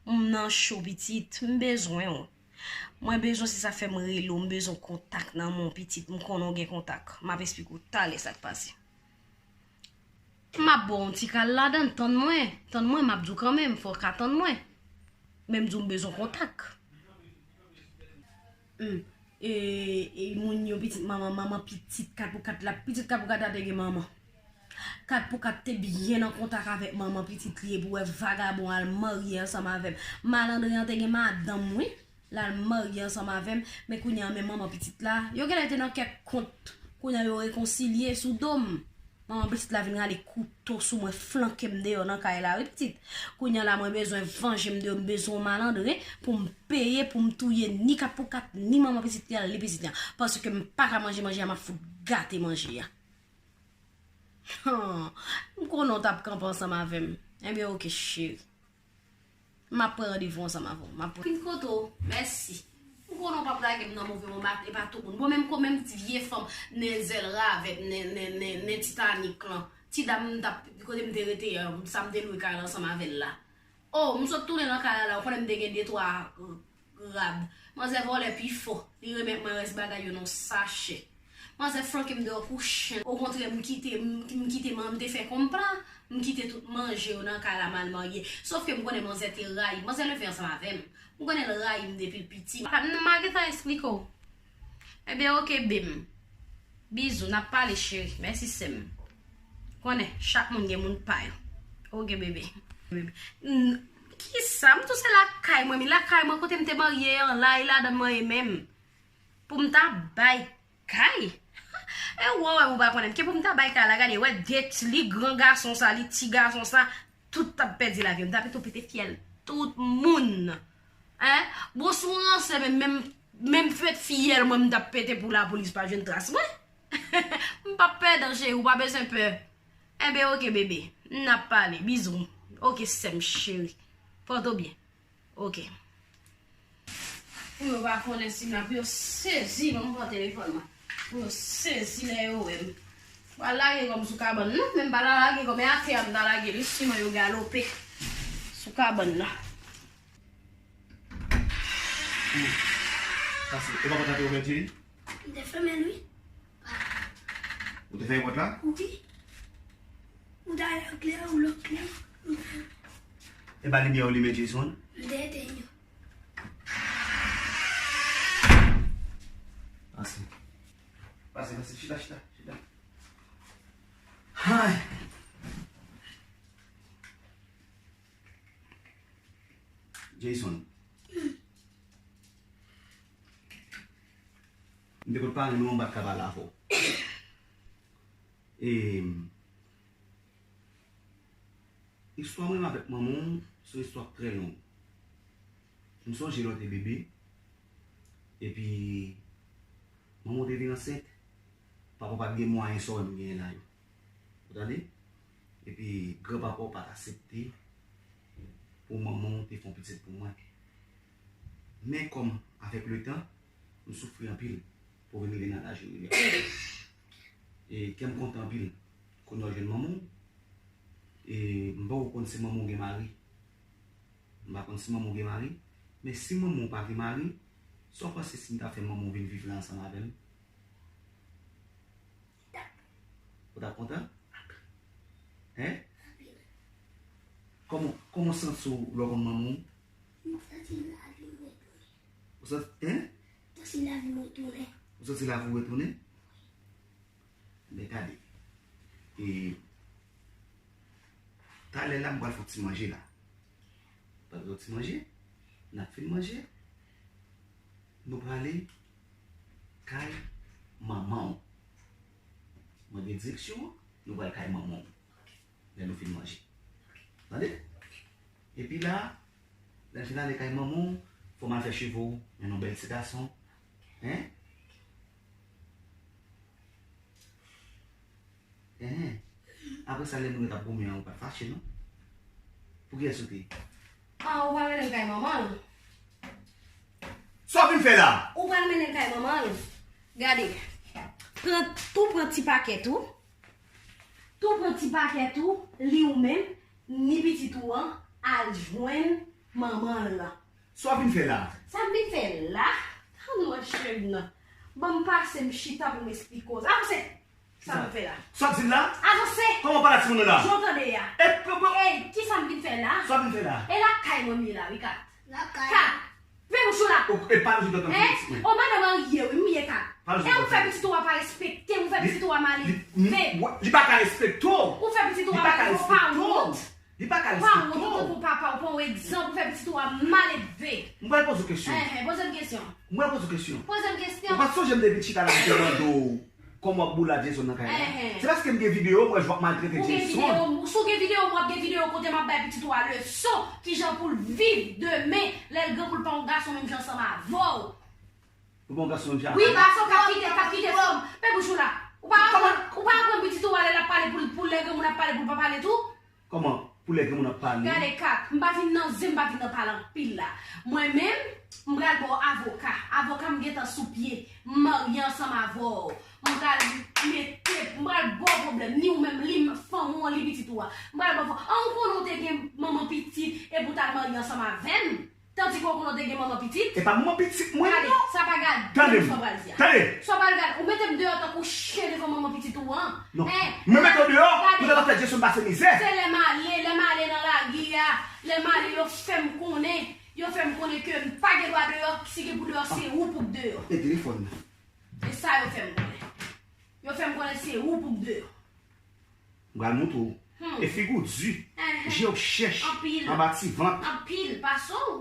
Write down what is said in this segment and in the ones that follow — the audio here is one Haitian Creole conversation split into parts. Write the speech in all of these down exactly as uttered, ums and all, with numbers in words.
M nan cho, pitit, m bezwen w. Mwen bezwen, se sa fè m rele w, m bezwen kontak nan men w, pitit, m konnen w gen kontak. M ap esplike w talè sa k pase. M ap ba w yon ti kal ladan, tann mwen, tann mwen, m ap di w kanmenm, fò w ka tann mwen. Men m di w m bezwen kontak. Hmm. E, e moun yo pitit manman, manman pitit kat pou kat la, pitit kat pou kat la te gen manman. Kat pou kat te byen an kontak avèk manman pitit li, epi w wè vagabon al marye ansanm avè m. Malandren an te gen madanm, wi. L al marye ansanm avè m, men kounye a, men manman pitit la, yo genlè te nan kèk kont. Kounye a, yo rekonsilye sou do m. Manman pitit la vin rale kouto sou mwen, flanke m deyò nan kay la, wi, pitit. Kounye a la, mwen bezwen vanje m de yo, m bezwen yon malandren pou m peye, pou m touye ni kat pou kat, ni manman pitit li a, ni pitit li a. Paske m pa ka manje manje a, m ap fout gate manje a. M konnen w t ap kanpe ansanm avè m. Ebyen, oke, cheri. M ap pran randevou ansanm avè w. M ap pran. Fin kote w. Mèsi. M konnen w p ap lage m nan move moman, e pa tout moun. Bon, menm ko, menm ti vye fanm, nen zèl ravèt, nen, nen, nen, nen Titanik lan. Ti dam m t ap, kote m te rete an, sa m te lwe kay la ansanm avè l la. O, m sot tounen nan kay la la, ou konnen m te gen de twa rad. Manzè vòlè pi fò. Li remèt mwen rès bagay yo nan sachè. Manzè flanke m deyò kou chen. Okontrè, m kite, m, m kite man, m te fè konpla. M kite tout manje yo nan kay la, m al marye. Sòf ke m konnen manzè te rayi m. Manzè leve ansanm avè m. M konnen l rayi m depi l piti. M a gentan esplike w. Ebyen, oke, bebe m. Bizou, n ap pale, cheri. Mèsi, sè m. Konnen, chak moun gen moun pa yo. Oke, bebe. Bebe. N-, kisa? M tou se lakay mwen, mi lakay mwen kote m te marye an la, e ladan m ye menm. Pou m ta bay kay? E wè, wè, ou pa konnen. Ke pou m ta bay kay la, gade, wè, de ti, li gran gason sa, li ti gason sa, tout t ap pèdi lavi yo. M ta pito pete fyèl tout moun. Hein? Bon, si w ranse, men menm, menm fèt fyèl mwen, m t ap pete pou lapolis pa jwenn tras mwen. M p ap pè dan cheri, ou pa bezwen pè. Enben, oke, bebe. N ap pale. Bizou. Oke, sè m cheri. Pòte w byen. Oke. Pou yo pa konnen si m la, pou yo sezi, ban m pran telefòn mwen. Pou yo sezi lè yo wè m. Pral lage kò m sou kabann nan, men m pa ta lage kò m, e atè a m ta lage l, wi, sinon yo galope sou kabann nan. Pase, e pa konn sa te ouvè, Thierry? M te fèmen l, wi. Ou te fèmen pòt la? Wi. Ou ta yon klè, ou lòt klè. E pa limyè ou limen, Jason? M te etenn yo. Pase. Pase, pase, chita, chita, chita. Hay! Jason. M te konn pa renmen w, m pa t ka pale avè w. E, istwa mwen avèk manman w se yon istwa k trè long. M sonje lè w te bebe, epi manman w te vin ansent, papa w pa t gen mwayen sa w wè m genyen la yo. Ou tande? Epi granpapa w pa t aksepte pou manman w te fè yon pitit pou mwen. Men kòm, avèk letan, m soufri anpil pou vin rive nan laj ou rive a. E kè m kontan anpil kounye a w jwenn manman w. E m pa konn si manman w gen mari. M pa konn si manman w gen mari. Men si manman w pa gen mari, sa w panse si m ta fè manman w vin viv la ansanm avè m? Ou t ap kontan? Hein? Kòman, kòman w santi w lè w konn manman w? M santi lavi m retounen. Ou santi, hein? M santi lavi m retounen. Ou santi lavi w retounen? Men gade. E, talè la, m pral fè yon ti manje la. M pral fè yon ti manje. N ap fin manje. Nou prale kay manman w. Mwen gen direksyon an, nou pral kay manman w. Lè nou fin manje. Tande? Epi la, lè n fin ale kay manman w, fò m al fè cheve w, men yon bèl ti gason. Hein? Enhen. Apre sa, lè moun yo t ap goumen an, ou pa t fache, non? Pou kiyès ou te ye? Ah, ou pral mennen l kay manman l. Sa w vin fè la? Ou pral mennen l kay manman l. Gade. Pran, tou pran ti pakèt ou. Tou pran ti pakèt ou, li ou menm, ni pitit ou an, al jwenn manman l lan. Sa w vin fè la? Sa m vin fè la? Tann mwen, cheri nan. Ban m pase, m chita pou m esplike w. Avanse! Sa m fè la? Sa w di la? Avanse! Kòman w pale a timoun nan la? Jan w tande a. E, e, e, Ey, kisa m vin fè la? Sa w vin fè la? E lakay mwen m ye la, wi, Kat. Lakay. Kat! Fè bouch ou la! O, e pa nou jwenn antann Hein? pitit mwen. O, madanm Henriet, wi, m ye, Kat. Pa nou E ou fè pitit ou a pa respekte m, ou fè pitit ou a mal Li, elve. li, li pa ka respekte w. Ou fè pitit ou Li a pa mal ka elve, ou pa respekte w. wont. Li pa ka Ou pa wont, respekte ou w. tankou papa, ou pa yon egzanp, ou fè pitit ou a mal elve. M pral poze w kesyon. Enhen, poze m kesyon. M pral poze w kesyon. Poze m Ou kesyon. pa t sonje m depi chita la m te mande w kòman w ap boule a Jason nan kay la? Enhen. Se paske m gen videyo, mwen jwe ap maltrete Ou gen Jason. videyo, si w gen videyo, w ap gen videyo kote m ap bay pitit ou a leson, kijan pou l viv demen, lè l gran pou l pa yon gason menm jan ansanm avè w. Ou pa yon gason menm jan. Wi, gason k ap kite, k ap kite fanm. Fè bouch ou la. Ou pa aprann, ou pa aprann pitit ou a lè l ap pale pou l, pou lè granmoun ap pale pou l pa pale tou? Kòman? Pou lè granmoun ap pale. Gade, Kat, m pa vin nan zen, m pa vin nan pale anpil la. Mwen menm, m pral ba w avoka. Avoka m gentan sou pye. M marye ansanm avè w. M pral mete, m pral ba w pwoblèm. Ni ou menm, li fanm ou an, li pitit ou a. M pral ba w fò. An, ou konnen w te gen manman pitit epi w t al marye ansanm avè m? Tandike w konnen w te gen manman pitit? E pa manman pitit mwen Gade, non. Sa pa gade Tande m m. sa w pral di a. Tande. Sa w pral gade, ou mete m deyò tankou chen devan manman pitit ou an. Non. Hein? Mwen mete w deyò, Gade. mwen ta fè Jason pase mizè. Se lè m ale, lè m ale nan lari a, lè m ale yo fè m konnen, yo fè m konnen ke m pa gen dwa deyò, si gen pou deyò, se ou pou k deyò. E telefòn nan. E sa yo fè m konnen. Yo fè m konnen se ou pou k deyò. M pral montre w. Hmm. E figi w di. Enhen. Je w chèch. Anpil. Anba ti vant. Anpil, pase w.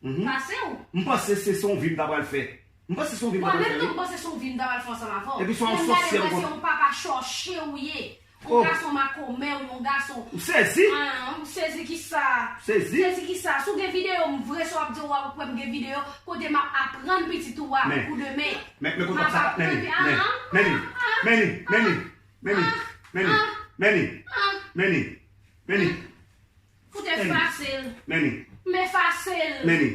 Mhm. Pase w. M panse se son vi m ta pral fè. M panse se son vi m ta Mwen pral menm fè. Tou m panse se yon vi m ta pral fè ansanm avè w. Epi se yon Lè m sosyèl gade mwen kon- se yon papa chòche ou ye. Oh. Yon gason makomè ou yon gason. Ou sezi? Ah, ou sezi ki sa? Sezi? Sezi ki sa? Si w gen videyo m vre, sa w ap di w ap wè m gen videyo kote m ap aprann pitit ou a Men. Pou demen. Men, men kote M ap sa, men li, aprann, men, ah, men li, ah, men li, men li, men li, ah, men li, ah, men li, ah. men li, men li, men li, Fout efase l. Men li, M efase l. men li.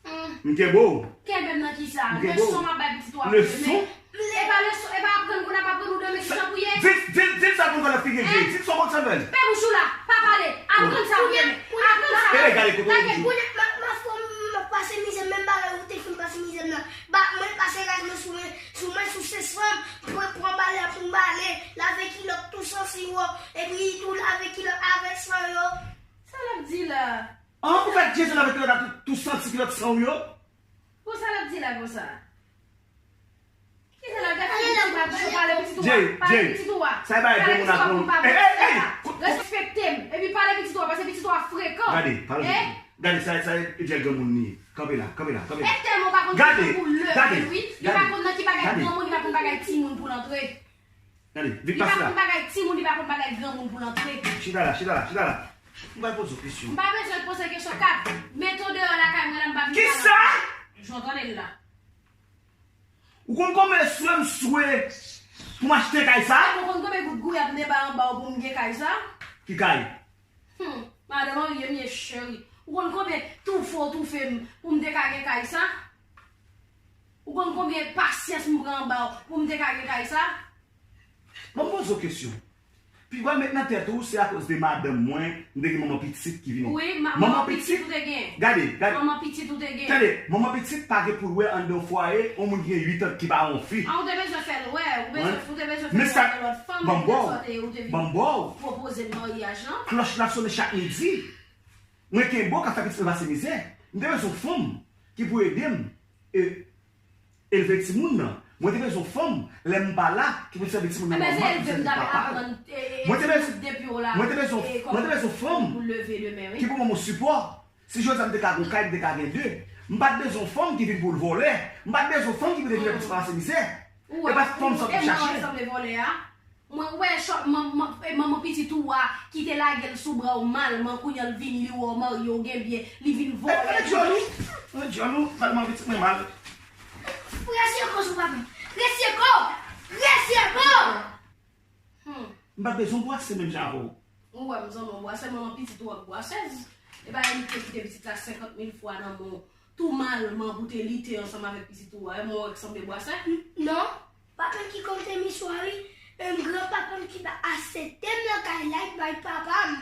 Mm. M kenbe w. Kenbe m nan ki sa? M kenbe w. Leson m ap bay pitit ou a pou Leson? demen. E pa leson, e pa aprann kounye a, pa aprann ou demen ki jan pou ye. Di, di, di sa pou fè nan figi l, di, di sa w konn sa fè l. Fè bouch ou la, pa pale. Aprann sa pou demen. Aprann sa. E gade kote w Lage di. Kounye a, m ap, m ap, m ap pase mizè, menm bagay ou te fin pase mizè m nan. Ba, mwen pase raj mwen sou mwen, sou mwen, sou sens fanm, pran, pran balè pou m bale, lave kilòt tou san siwo, epi tou lave kilòt avèk san yo. Sa l ap di la? An, ou fè Jason avèk kilòt la tou, tou santi kilòt san w yo? Bon, sa l ap di la konsa? Kisa l ap gade pitit ou a, pale pitit ou a, Jay, pale Jay, pitit ou a. sa e bagay Pale granmoun pitit ou a aprann. pou pa Ey, ey, ey! Respekte m, epi pale pitit ou a, paske pitit ou a frekan. Gade, pale. Eh? Gade sa, sa e jèl granmoun li ye. Kanpe la, kanpe la, kanpe la. E tèlman pa konn Gade, kijan pou leve gade, l, wi. Li gade, pa konn nan ki bagay gade. Granmoun, li pa konn bagay timoun pou l antre. Gade, vin Li pa pase la. konn bagay timoun, li pa konn bagay granmoun pou l antre. Chita la, chita la, chita la. M pral poze w kesyon. M pa bezwen poze kesyon, Kat. Mete w deyò lakay mwen la, m pa vin Kisa? Jan tande l la. Ou konn konbyen swe m swe pou m achte kay sa? Ou konn konbyen gout gouyad m te bay anba w pou m gen kay sa? Ki kay? Hmm, madanm Henriet, m ye cheri. Ou konn konbyen toufe w toufe m pou m te ka gen kay sa? Ou konn konbyen pasyans m pran anba w pou m te ka gen kay sa? Bon, m poze w kesyon. Pi gwa met nan tèt ou, se akoz de madanm mwen, m te gen manman pitit ki vini. Wi, ma- Manman manman pitit pitit? Ou te gen. Gade, gade. Manman pitit ou te gen. Tande, manman pitit pa gen pou l wè anndan yon fwaye, yon moun ki gen uit an ki pa yon fi. Ah, ou te bezwen fè l wè, ou bezwen, Wi. ou te bezwen Men fè l sa, wè lòt fanm, ban m ba w, ou te, ou te vin ban m ba w. Pwopoze l maryaj lan. Klòch la sonnen chak midi. Mwen kenbe w k ap fè pitit mwen pase mizè. M te bezwen yon fanm ki pou ede m e, elve timoun nan. Mwen te bezwen yon fanm, lè m pa la, ki pou sèvi timoun nan Enben, se manman, ki elve pou m sèvi t ap papa. aprann, e, e, Mwen te bezwen, depi w la, mwen te bezwen, e, mwen te bezwen yon fanm pou leve demen, wi. Ki pou ban mwen sipò. Si jodi a m te ka gen yon kay, m te ka gen de. M pa t bezwen yon fanm ki vin pou l vòlè. M pa t bezwen yon fanm ki vin vin fè pitit mwen pase mizè. E pa fanm sa w t ap chache. Sanble vòlè a. Mwen wè chòt man- man- e, manman pitit ou a ki te lage l sou bra w malman, kounye a l vin li wè w marye w gen byen, li vin vòlè. Gade djòl ou, gade djòl ou, gade manman pitit mwen mal. Resi ankò sou papa. Resi ankò! Resi ankò! Hmm. M pa t bezwen bwase menm jan avè w. Ou wè m zanmi w bwasè, manman pitit ou a bwasèz. E pa li te kite pitit la senkant mil fwa nan men w. Tou malman pou te lite ansanm avèk pitit ou a, e mwen wè k sanble bwasè. Non, papa m ki konte miswa wi, menm gran papa m ki pa aksepte m nan kay la, li bay papa m.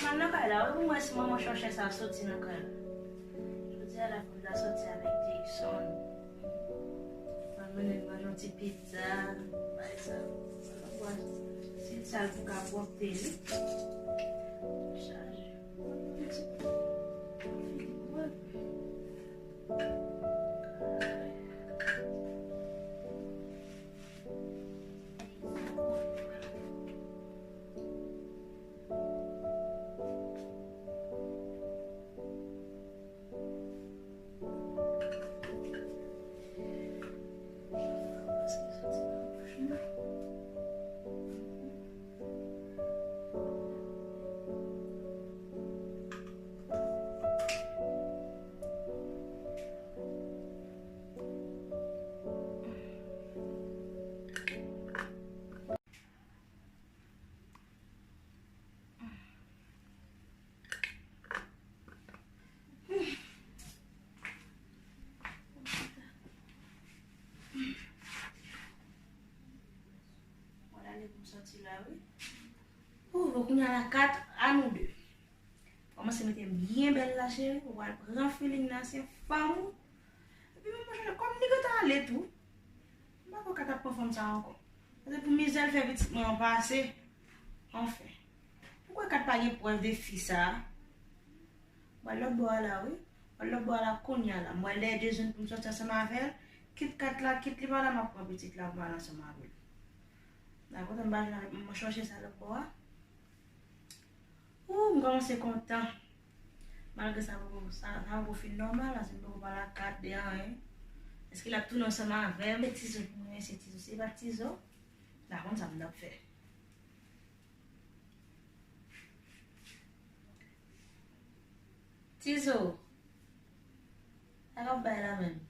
M al nan kay la, wi, pou m wè si manman chòchè sa soti nan kay la. Jodi a, la, fòk la soti avèk Jason. Mwen mennen l manje yon ti pizza, bay sa. Si l sal pou ka pwòpte li. Chaje. Mwen ale pou m sòti la, wi. Ou, bon, kounye a la kat a nou de. Kòmanse mete m byen bèl la, cheri. Ou pral pran feeling nan se fanm ou. Epi mwen, mwen, kòm li gentan ale tou. M pa kwè kat ap pran fanm sa ankò. Paske pou mizè l fè pitit mwen an pase. Anfen. Poukwa kat pa gen prèv de fi sa a? Mwen lòt bò a la, wi. Mwen lòt bò a la kounye a la. Mwen lè Jason pou m sòti ansanm avè l. Kit kat la, kit li pa la, m ap pran pitit la pou m al ansanm avè l. Dakò, m pa jwenn avèk manman chòchè sa lòt bò a. Ou, m kòmanse kontan. Malgre sa poko, sa, sa poko fin nòmal, paske m poko pale ak Kat de anyen. Èske l ap tounen ansanm avè m? Se Tizo pou mwen, se Tizo. Si se pa t Tizo, m pa konn sa m t ap fè. Tizo, sa k ap bay la menm?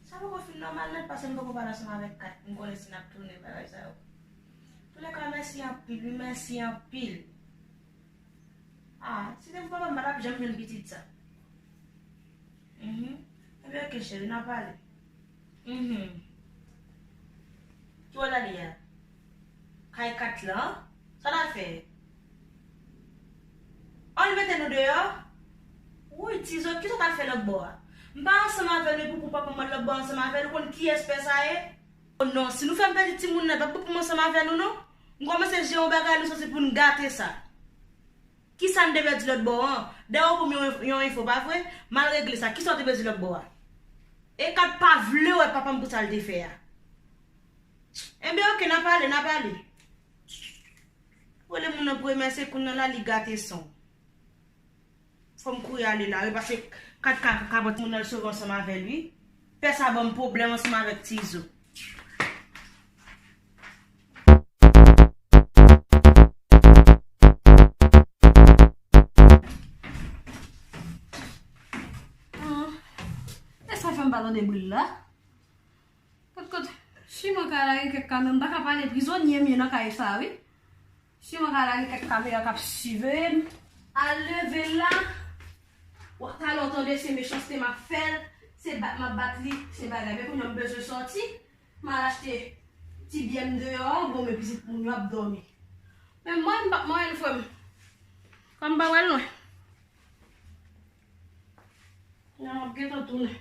Sa poko fin nòmal nèt, paske m poko pale ansanm avèk Kat. M konnen si n ap tounen bagay sa yo. Toulèka, mèsi anpil, wi, mèsi anpil. Ah, si te pou papa m, m pa t ap janm jwenn pitit sa. Mhm. Ebyen, oke, cheri, n a pale. Mhm. Ki bò l ale a? Kay Kat lan? Sa l al fè? An, l mete nou deyò? Woy, Tizo, kisa w t al fè lòt bò a? M pa ansanm avè l, epi pou papa m al lòt bò ansanm avè l, ou konn kiyès pè sa ye? O non, si nou fè m pèdi timoun nan, e pa pou m ansanm avè nou, non. M kòmanse jere yon bagay, nou santi pou n gate sa. Kisa n te pèdi lòt bò an? Dayè ou pou m yon, yon enfo, pa vre? M al regle sa. Kisa w te pèdi lòt bò a? E Kat pa vle wè papa m pou sa l te fè a. Enben, oke, n a pale, n a pale. Rele moun nan premye, se kounye a la li gate san w. Fò m kouri ale la, wi, paske Kat ka, ka, ka pran timoun nan, l sove ansanm avè l, wi. Pè sa ban m pwoblèm ansanm avèk Tizo. Ah, e sa fè m pa tande bri l la? Kot, kot, si mwen ka lage kèk kamera, m pa ka pale, prizonye m ye nan kay sa, wi. Si mwen ka lage kèk kamera k ap siveye m, al leve l la, w a, talè w tande se mechanste m ap fè l, se bat m ap bat li, se bagay. Men kounye a m bezwen sòti, m al achte ti byè m deyò, bon, men pitit moun yo ap dòmi. Men mwen, m p ap manyen l, frè m. Kòm m pa wè l lwen. Kounye a m ap gentan tounen.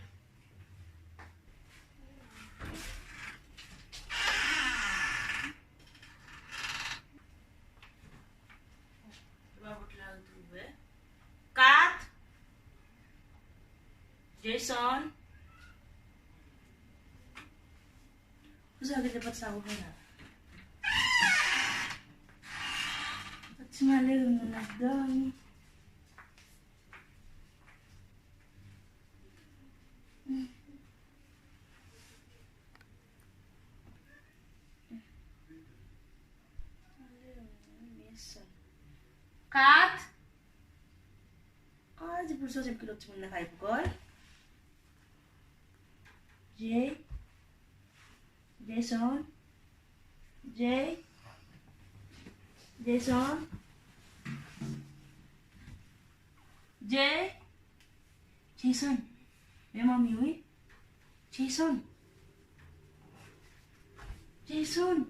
Kat. Jason. Pou sa yo kite pòt sa ouvè la. Ti malere moun ap dòmi. Kat. Ah, di pou l soti pou ki lòt timoun nan kay pou kò l. Jay. Jason. Jay. Jason. Jay. Jason. Men manmi, wi. Jason. Jason.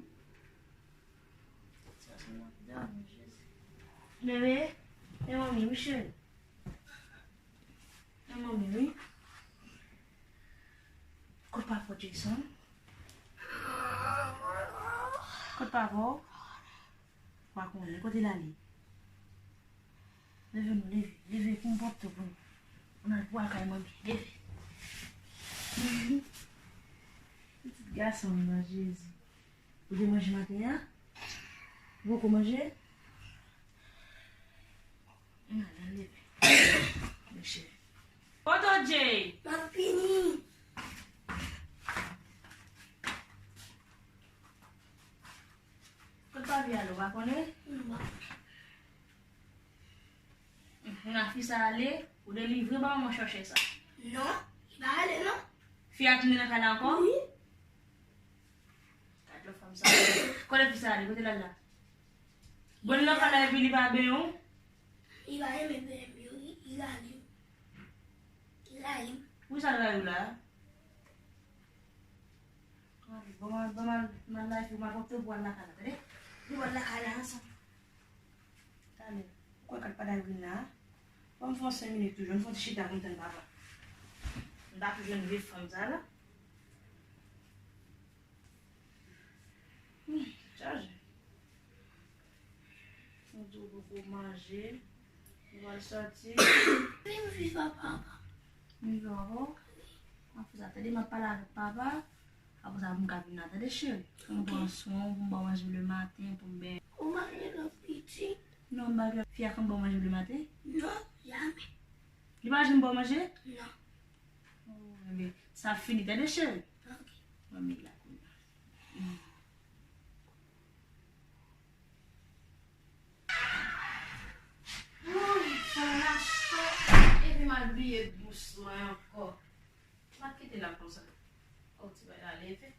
Bebe, men manmi, wi, cheri. Men manmi, wi. Kot papa w, Jason? Kot papa w? Ou pa konnen kote l ale. Leve nou, leve, leve pou m pote w pou nou. Ann al pou al kay manmi, leve. Pitit gason m nan, Jezi. Ou te manje maten an? Ou poko manje? Ann al, ann leve. Mèsi. Kote w, Jay? M ap vini. Kot papi ale, ou pa konnen? Non, m pa konnen. Moun a fi sa ale, ou delivre ba manman chòche sa. Non, li pa ale non. Fi a tounen nan kay la ankò? Wi. Gad lòt fanm sa. Kote fi sa ale, kote l al la? Bon, li nan kay la epi li pa benyen w? Li pa renmen benyen m yo, li, li rayi m. Li rayi m. Poukisa l rayi w la? Bon, m al, bon, m al, m al, m al lave, m al pote w pou w al lakay la, tande? Nou pral lakay la ansanm. Talè. Ou kwè Kat pa ta vin la? Ban m fè yon senk minit toujou, m fè yon ti chita pou m tann papa. M ta tou jwenn vye fanm sa la. Hmm, chaje. Ou di w poko manje, ou pral sòti. Vin viv ak papa. Vin viv ak papa w? Apre sa, tande m ap pale avèk papa. Apre sa, pou m ka vin la, tande cheri. Pou m pran swen w, pou m ba w manje le maten, pou m benyen. Ou marye lòt pitit? Non, m pa gen fi a konn ba w manje le maten? Non, jamè. Li pa janm ba w manje? Non. Oh, enben, sa fini, tande cheri. Ok. Mwen met la kounye a. Woy, fè la cho. Epi m al bliye bous mwen ankò. M ap kite la konsa. Oh, ti bagay la leve.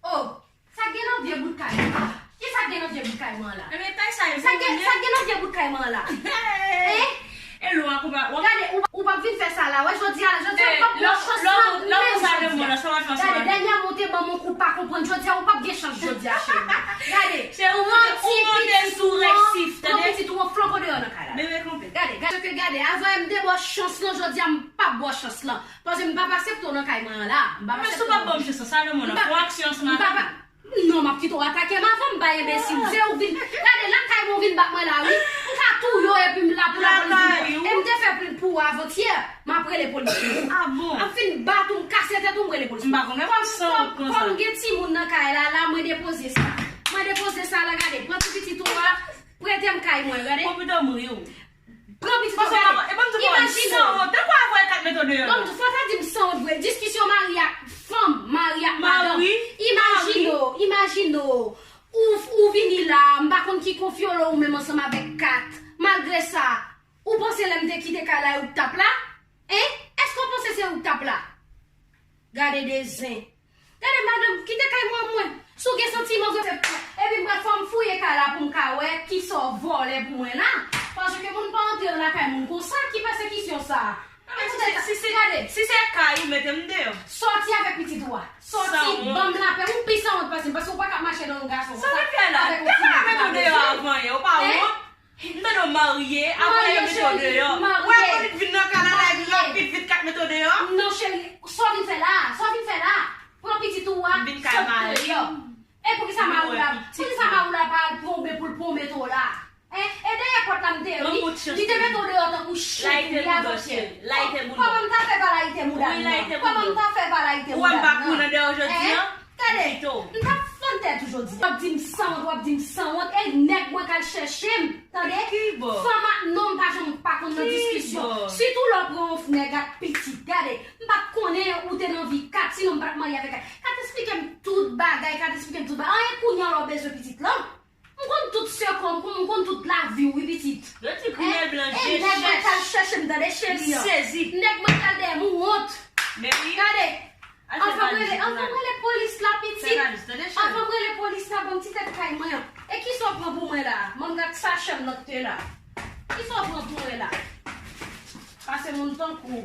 Oh, sa k gen nan vye bout kay mwen la? Kisa k gen nan vye bout kay mwen la? Ebyen, kay sa e pou ou menm? Sa k gen nan vye bout kay mwen la? Hein? E lou a koupa. Gade, ou, ou p ap vin fè sa la. Wè, jodi a, jodi a, ou p ap pran chans lan, menm jodi a. Gade, dènyèman ou te ban m yon kou pa konprann, jodi a, ou p ap gen chans jodi a, cheri. Gade, pran ti pitit ou an, pran pitit ou an flanke w deyò nan kay la. Gade, gade, ke gade, avan m te ba w chans lan, jodi a, m p ap ba w chans lan. Paske m p ap aksepte w nan kay mwen an la. M p ap aksepte w. Men si w p ap ban m chans lan, sa nan mwen an, fè yon aksyon aswè maten. Non, m ap kite w atake m avan, m bay enbesil. Se ou vin. Gade, lakay mwen ou vin bat mwen la, wi. M ka touye w epi m la pou lapolis vin. E m te fè plent pou ou avantyè. M ap rele polis. Ah bon? M ap fin bat ou, m kase tèt ou, m rele polis. M pa konnen w ap sanwont konsa. Kòm gen timoun nan kay la, la, mwen depoze sa. Mwen depoze sa la, gade. Pran ti pitit ou a, prete m kay mwen, gade. Pran pitit ou, gade. Imajine w. Tankou avè kat mete w deyò. Donk, fò ta di m sanwont vre. Diskisyon mari ak fanm, mari ak madanm. Imajine w, imajine w. Ou, ou vini la, m pa konn ki konfyolo ou menm ansanm avèk kat. Malgre sa, ou panse lè m te kite kay la, ou t ap la? Hein? Èske w panse se ou k t ap la? Gade de zen. Gade, madanm, kite kay mwen, mwen. Si w gen santiman, vre, epi m pral fò m fouye kay la pou m ka wè kisa w vòlè pou mwen la. Paske moun pa antre nan lakay moun konsa, ki pèsekisyon sa a? Non, men si se, si se, gade, si se kay ou, mete m deyò. Sòti avèk pitit ou a. Sòti, ban m lapè. Ou pi sanwont pase m, paske ou pa ka mache nan yon gason konsa. Sa w vin fè la? Avèk yon timoun ki pa bezwen. Ou pa wont? M tande w marye, apre yo mete w deyò. Ou wè pou li t vin nan kay la, la, rapid vit kat mete w deyò. Non, cheri, sa w vin fè la? Sa w vin fè la? Pran pitit ou a, sot deyò. E poukisa mari w la, poukisa mari w la pa al plonbe pou l plonbe to la? Hein? E dèyè pòt la m te ri, li te mete w deyò tankou chen pou li avantyè. Kòman m ta fè pa layite mouda m nan? Kòman m ta fè pa layite mouda m nan? Hein? Gade, m t ap fann tèt ou jodi. W ap di m sanwont, w ap di m sanwont. E nèg mwen k al chèche m, tande? Fanm ak nonm pa janm pa konn nan diskisyon. Sitou lè w pran yon nèg ak pitit. Gade, m pa t konnen ou te nan vi kat, sinon m pa t marye avèk kat. Kat eksplike m tout bagay, kat eksplike m tout bagay. Anyen kounye a lè w bezwen pitit lan. M konn tout sekò, m konn, m konn tout lavi w, wi, pitit. Hein? E nèg mwen k al chèche m, tande, cheri an. Nèg mwen k al dèyè m, ou wont. Gade. Anvan m rele, anvan m rele polis la, pitit. Anvan m rele polis la, ban m ti tèt kay mwen an. E kisa w pran pou mwen la? Ban m gad sachè m nan k te la. Kisa w pran pou mwen la? Pase moun tankou,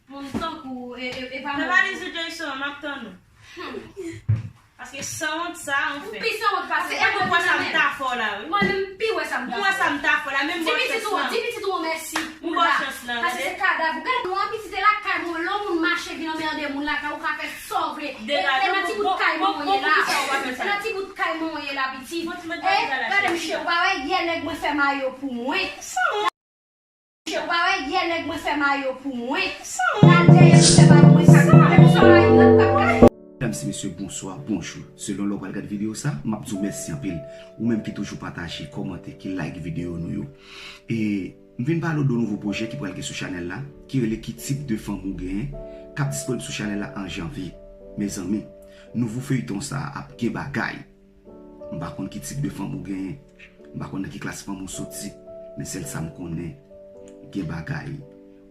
moun tankou, e, e, e pa mwen. Nan valiz ou, Jason, m ap tann ou. Hmm. Paske sanwont sa a ou fè. Ou pi sanwont pase m. Mwen menm, mwen menm. Mwen menm m pi wè sa m ta fè w la, wi. Mwen wè sa m ta fè w la, menm bò chans lan. Di pitit ou an mèsi pou la. Paske se kadav ou. Gade, mwen pitit e lakay mwen, lè yon moun mache vin anmède moun lakay, ou ka fè sa w vle. E, e nan ti bout kay mwen ou ye la. E nan ti bout kay mwen ou ye la, pitit. E, gade m cheri, ou pa wè yè nèg mwen fè mayo pou mwen. Ou pa wè yè nèg mwen fè mayo pou mwen. L al dèyè m fè mayo mwen sa. Mwen menm sa mayi m nan, m p ap gade. Medam e mesye, bonswa, bonjou. Selon lè w pral gad videyo sa, m ap di w mèsi anpil. Ou menm ki toujou pataje, kòmante, ki like videyo nou yo. E m vin pale w de yon nouvo pwojè ki pral gen sou chanèl la, ki rele Ki tip de fanm ou genyen, k ap disponib sou chanèl la an janvye. Mezanmi, nouvo feyton sa a ap gen bagay. M pa konn ki tip de fanm ou genyen. M pa konn nan ki klas fanm ou soti. Men sèl sa m konnen, gen bagay.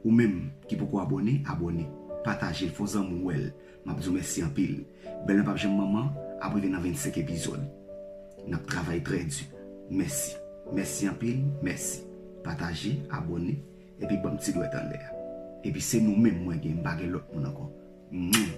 Ou menm ki poko abòne, abòne. Pataje l, fè yon zanmi w wè l. M ap di w mèsi anpil. Bèl nan p ap janm manman, ap rive nan vennsenk epizòd. N ap travay trè di. Mèsi. Mèsi anpil, mèsi. Pataje, abòne, epi ban m ti dwèt anlè a. Epi se nou menm mwen gen, m pa gen lòt moun ankò. Mwen.